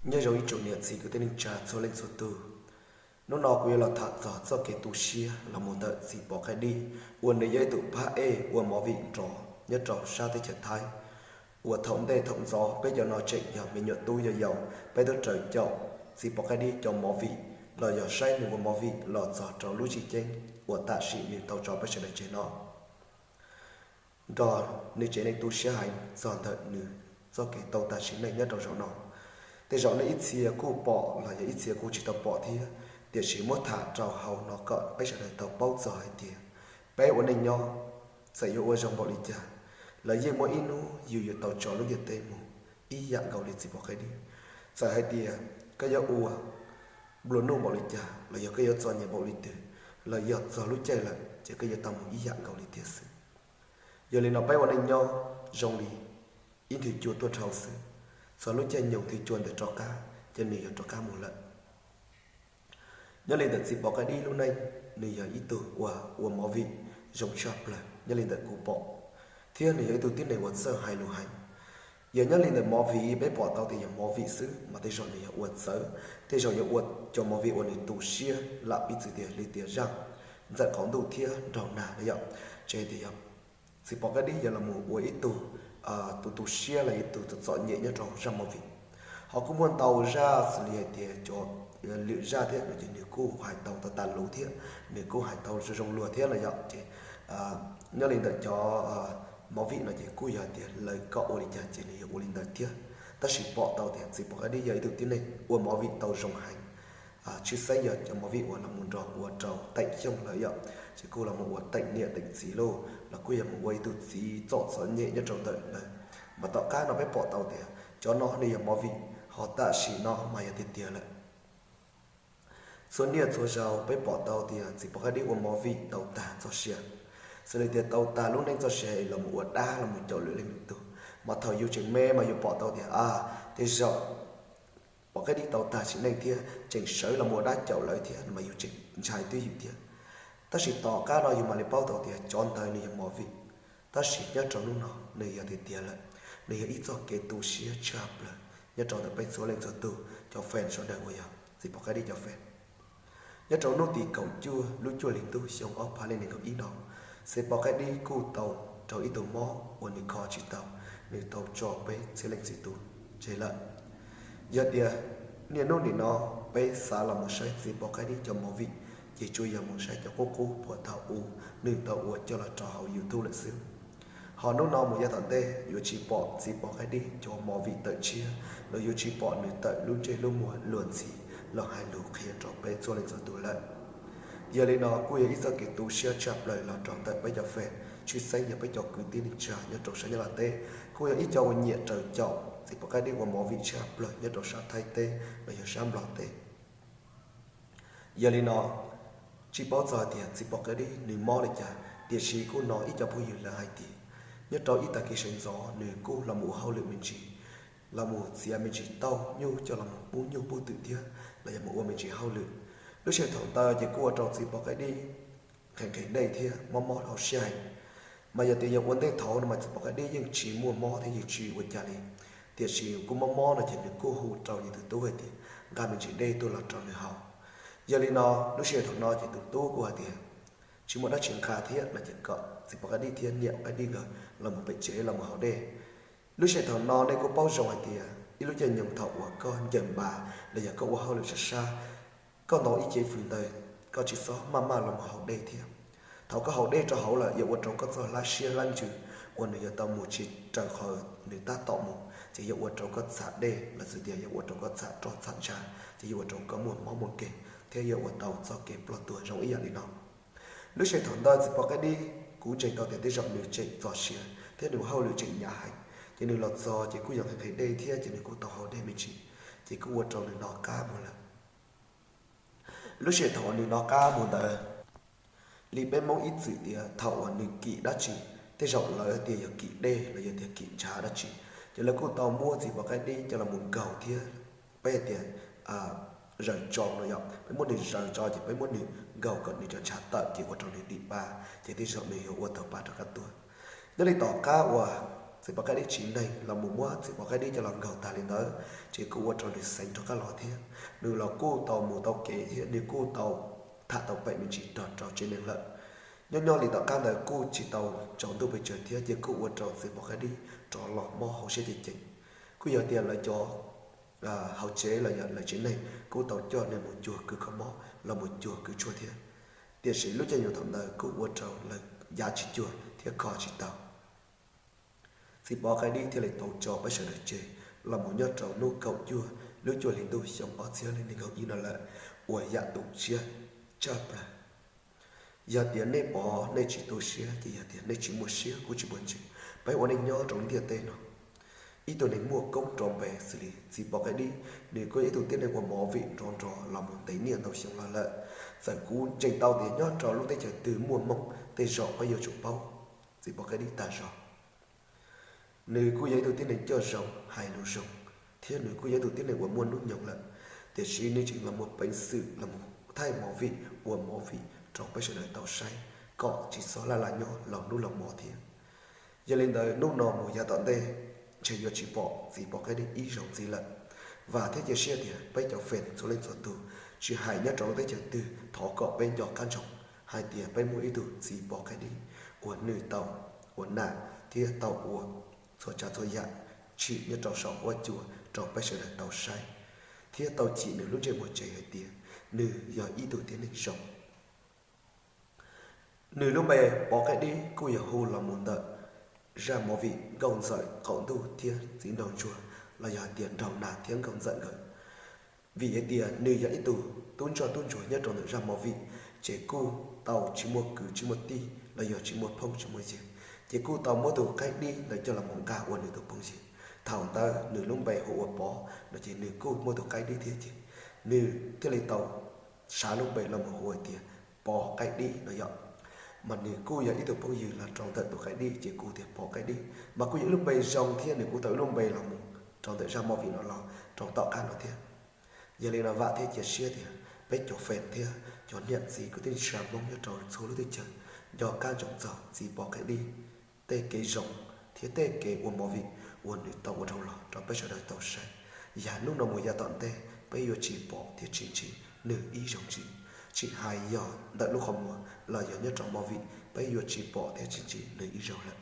Nyob zoo ib tsoom niam txiv kwv tij neej tsa txhua leej txhua tus. Hnub no kuv yuav los tham txog txoj kev tu siab los mus ntawm txiv Pov Qaib Dib uas nws yog ib tug phab ej ua movie nrov nyob rau sab teb chaws Thaib, uas thaum ntej thaum ntxov peb cov no tseem yog me nyuam tub yau yau, peb twb raws caum txiv Pov Qaib Dib cov movie los yog saib nws ua movie los txog rau lub tsib ceeb uas tam sim nws tau tso peb sawv daws tseg no. Nrog nws tsev neeg tu siab heev txog ntawm nws txoj kev tau tag sim neej nyob rau zaum no. Tej zaum nej ib txhia kuj pom los yog ib txhia kuj tsis tau pom thiab, tiam sis muab tham rau hauv no kom peb sawv daws tau paub txog hais tias peb ua neej nyob, txawm yuav ua zoo npaum li cas, los yeej muaj ib hnub yus yuav tau tso lub ntiaj teb mus ib yam nkaus li txiv Pov Qaib Dib. Txawm hais tias koj yuav ua nplua nuj npaum li cas los yog koj yuav txom nyem npaum li twg, los yog txog lub caij lawm ces koj yuav tau mus ib yam nkaus li thiab xwb. Yog li no peb ua neej nyob zoo li ib nthwv cua tuaj dhau xwb, txog lub caij nyoog nthwv cua ntawd rov qab ces nws yuav rov qab mus lawm. Nyob li ntawm txiv Pov Qaib Dib lub neej, nws yog ib tug uas ua movie zoo tshaj plaws nyob li ntawm kuv pom, thiab nws yog ib tug tib neeg uas txawj hais lus heev. Yog nyob li ntawm movie peb pom tau tias yog movie xwb mas tej zaum nws yog ua txawv, tej zaum yog ua cov movie uas nws tu siab lam piv txwv tias li tias zaj Ntxawm Qaum Ntuj thiab Nraug Nag no yom, ces tias yog txiv Pov Qaib Dib yog los mus ua ib tug tus tu siab los ib tug txom txom nyem nyob rau zaj movie. Ho kuj muaj ntau zaj xws li hais tias cov lwm zaj thiab no ces nws kuj hais tau tas tas lus thiab nws kuj hais tau zoo zoo luag thiab no yom. Ces nyob li ntawm cov movie no ces kuj yog tias lawv kom ua li cas ces nws yuav ua li ntawd thiab. Tab sis pom tau tias txiv Pov Qaib Dib yog ib tug tib neeg ua movie tau zoo heev, tshwj xeeb yog cov movie uas los mus nrog ua rau Teem Xyooj lawm yom, ces kuj los mus ua teem niam teem txiv lauj, los kuj yog mus ua ib tug txiv txom txom nyem nyob rau ntawm lawv. Mas tom qab no peb pom tau tias cov no nws yog movie, ho tam sim no mas yog tiag tiag lawm. Txhua niaj txhua zaus peb pom tau tias txiv Pov Qaib Dib ua movie tau tag txoj sia, xws li tias tau tag lub neej txoj sia los mus ua dab los mus caum lwm leej lwm tus. Mas thaum yus tseem me mas yus pom tau tias a, tej zaum Pov Qaib Dib tau tag sim neej thiab tseem sawv los mus ua dab caum lawv thiab mas yus tseem ntshai twb ywm thiab. Tab sis tom qab no yus mam li paub tau tias cov ntawd nws yog movie, tab sis nyob rau hnub no nws yog tiag tiag lawm. Nws yog ib txoj kev tu siab tshaj plaws nyob rau ntawm peb txhua leej txhua tus cov fan sawv daws uas yog txiv Pov Qaib Dib cov fan. Nyob rau hnub tim kaum cuaj lub cuaj hli ntuj xyoo ob phav leej nees nkaum ib no, txiv Pov Qaib Dib kuj tau raug ib tug mob uas nws kho tsis tau, nws tau tso peb txhia leej txhia tus tseg lawm. Yog tias niaj hnub nim no peb xav los mus saib txiv Pov Qaib Dib cov movie, ces tsuas yog mus saib cov qub qub puag thaum ub nws tau ua coj los rau hauv YouTube lawm xwb. Ho hnub no mus yav tom ntej yuav tsis pom txiv Pov Qaib Dib cov movie tawm tshiab, los yuav tsis pom nws tawm lub ntsej lub muag luag ntxhi los hais lus qhia rau peb txhua leej txhua tus lawm. Yog li no kuj yog ib txoj kev tu siab tshaj plaws los rau ntawm peb cov fan, tshwj xeeb yog peb cov kwv tij neej tsa nyob rau sab Nyab Laj teb, kuj yog ib co uas nyiam raws caum txiv Pov Qaib Dib ua movie tshaj plaws nyob rau sab Thaib teb los yog sab Nplog teb. Yog li no, tsis paub txog hais tias txiv Pov Qaib Dib nws mob li cas, tiam sis kuj hnov ib co phooj ywg lawv hais tias nyob rau ib tag kis sawv ntxov nws kuj los mus ua hauj lwm me ntsis, los mus txiav me ntsis tauj nyuj coj los mus pub nyuj pub twm thiab los yog mus ua me ntsis hauj lwm. Lub sij hawm thaum ntawd ces kuj ua rau txiv Pov Qaib Dib nqhis nqhis dej thiab mob mob hauv siab heev. Mas yog tias yog ua ntej thaud no mas txiv Pov Qaib Dib yeej tsis muaj mob thiab yeej tsis ua cas li, tiam sis kuj mob mob no ces nws kuj hu rau nws tus tub hais tias nqa me ntsis dej tuaj los rau nws haus. Yog li no, lub sij hawm thaum no ces tus tub kuj hais tias tsis muaj dab tsi nqa thiab no ces kom txiv Pov Qaib Dib thiab niam Qaib Dib nkawd los mus pem tsev los mus haus dej. Lub sij hawm thaum no nej kuj paub zoo hais tias ib lub caij nyoog thaum uas koj ncaws npas los yog koj ua hauj lwm sab sab, koj ntaus ib cev fws ntawd, koj tsis txhob maj maj los mus haus dej thiab. Thaum koj haus dej rau hauv lawm yuav ua rau koj txoj hlab siab hlab ntsws uas nws yuav tau mus tsis raws qhov nws tab tom mus ces yuav ua rau koj txham dej los txhais tias yuav ua rau koj txham roj txham ntsha, ces yuav ua rau koj muaj mob muaj nkeeg thiab yuav ua tau txoj kev ploj tuag zoo ib yam li no. Lub sij hawm thaum ntawd txiv Pov Qaib Dib kuv ntseeg tau tias tej zaum nws tseem txog siav thiab nws ua hauj lwm tseem hnyav heev, ces nws los txog ces kuj yog nqhis nqhis dej thiab ces nws kuj tau haus dej me ntsis, ces kuj ua rau nws hnov qab mus lawm. Lub sij hawm thaum uas nws hnov qab mus ntawd, li peb Hmoob ib txwm tias thaum uas nws kim dab tsi, tej zaum lawv tias yog kim dej los yog tias kim ntshav dab tsi, ces lawv kuj tau muab txiv Pov Qaib Dib coj los mus nkaug thiab peb tias zaws tso no yom, peb muab nws zaws tso ces peb muab nws nkaug kom nws cov ntshav tawm ces ua rau nws dim pa, ces tej zaum nws yuav ua tau pa rov qab tuag. Nyob li tom qab uas txiv pov qaib dib tsev neeg los mus muab txiv pov qaib dib coj los nkaug tag li ntawd, ces kuj ua rau nws xeev rov qab los thiab. Nws los kuj tau mus tau kev thiab nws kuj tau tham tau pem me ntsis rog rau tsev neeg lawm. Nyob nyob li tom qab ntawd kuj tsis tau tsaus ntuj pes tsawg thiab ces kuj ua rau txiv pov qaib dib rov los mob hauv siab ceev ceev. Kuj yog tias lawv cov hauv tsev los yog lawv tsev neeg kuj tau coj nws mus cuag kws kho mob los mus cuag kws tshuaj thiab. Tiam sis lub caij nyoog thaum ntawd kuj ua rau lawv yav tsis cuag thiab kho tsis tau. Txiv pov qaib dib thiaj li tau tso peb sawv daws tseg los mus nyob rau hnub kaum cuaj lub cuaj hli ntuj xyoo ob txhiab nees nkaum ib no lawm, uas yam tu siab tshaj plaws. Yog tias nej pom nej tsis tu siab ces yog tias nej tsis muaj siab kuj tsis muaj ntsis. Peb ua neej nyob rau lub ntiaj teb no, ib tug neeg muaj koob rau npe xws li txiv pov qaib dib, nws kuj yog ib tug tib neeg uas movie nrov nrov los mus ntev niaj ntau xyoo los lawm. Txawm kuv ntseeg tau tias nyob rau lub teb chaws twg muaj Hmoob tej zaum peb yuav tsum paub txiv pov qaib dib tag zog. Nws kuj yog ib tug tib neeg coj zoo hais lus zoo, thiab nws kuj yog ib tug tib neeg uas muaj hnub nyoog lawm, tiam sis nws tseem los muaj peev xwm los mus thaij movie ua movie rau peb sawv daws tau saib kom tsis txhob laj laj nyob laus hnub laus hmo thiab. Yog li ntawd hnub no mus yav tom ntej ntshe yuav tsis pom txiv pov qaib dib ib zaug ntxiv lawm. Vam thiab cia siab tias peb cov fan txhua leej txhua tus, tsis hais nyob rau lub teb chaws twg, thov kom peb nco qab ntsoov hais tias peb muaj ib tug txiv pov qaib dib uas nws tau ua nam thiab tau ua txhua tsav txhua yam tshwm nyob rau saum huab cua rau peb sawv daws tau saib, thiab tau cim nws lub ntsej muag tseg hais tias nws yog ib tug tib neeg zoo. Nws lub npe pov qaib dib kuj yog hu los mus ntawm zaj movie Nkauj Ntxawm Qaum Ntuj thiab Txiv Nraug Ntsuag los yog hais tias Nraug Nag thiab Nkauj Ntxawm nkawd. Vim hais tias nws yog ib tug tub ntsoj tub ntsuag nyob rau ntawm zaj movie, ces kuj tau tsis muaj kwv tsis muaj tij los yog tsis muaj phooj tsis muaj ywg, ces kuj tau muab tus qaib dib ntawd coj los mus nqa ua nws tus phooj ywg. Thaum ntawd nws lub npe hu ua Pov no ces nws kuj muaj tus qaib dib thiab ces nws thiaj li tau sav lub npe los mus hu hais tias Pov Qaib Dib no yom. Mas nws kuj yog ib tug phooj ywg los rau ntawm tus qaib dib ces kuj tias Pov Qaib Dib, mas kuj yog ib lub npe zoo thiab nws kuj tau ib lub npe los mus rau ntawm zaj movie no los rau tom qab no thiab. Yog li no vam thiab cia siab tias peb cov fan thiab cov niam txiv kwv tij neej tsa Hmoob nyob rau txhua lub teb chaws nco qab ntsoov txog txiv Pov Qaib Dib tej kev zoo thiab tej kev ua movie uas nws tau ua dhau los rau peb sawv daws tau saib. Yog hnub no mus yav tom ntej peb yuav tsis pom thiab tsis ntsib nws ib zaug ntxiv, tsis hais yog ntawm lub qhov muag los yog nyob rau movie peb yuav tsis pom thiab tsis ntsib nws ib zaug lawm.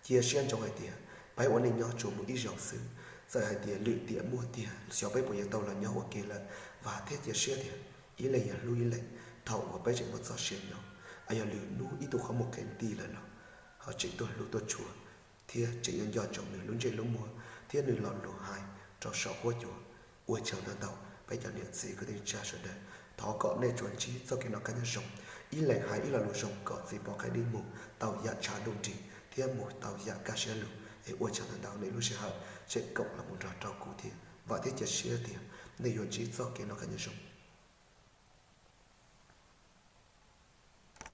Cia siab ntsoov hais tias peb ua neej nyob tsuas muaj ib zaug xwb, txawm hais tias lwm tiam muaj tiag xyov peb puas yuav tau los nyob ua ke lawm. Vam thiab cia siab tias ib leeg yuav hlub ib leeg thaum uas peb tseem muaj txoj sia nyob, yog lwm hnub ib tug qhov muag qhia nti lawm los ho tseem tuaj hlub tuaj tshua thiab tseem yuav nco ntsoov nws lub ntsej lub muag thiab nws lo lus hais rau saum huab cua. Ua tsaug ntau ntau peb cov niam txiv kwv tij neej tsa sawv daws, thov kom nej tsuas ntsib txoj kev noj qab nyob zoo, ib leeg hais ib lo lus zoo kom txiv Pov Qaib Dib mus tau yam tshav ntuj nrig thiab mus tau yam kaj siab lug. Es ua tsaug ntau ntau nej lub sij hawm tseem koom los mus nrog rau kuv thiab, vam thiab cia siab tias nej yuav ntsib txoj kev noj qab nyob zoo.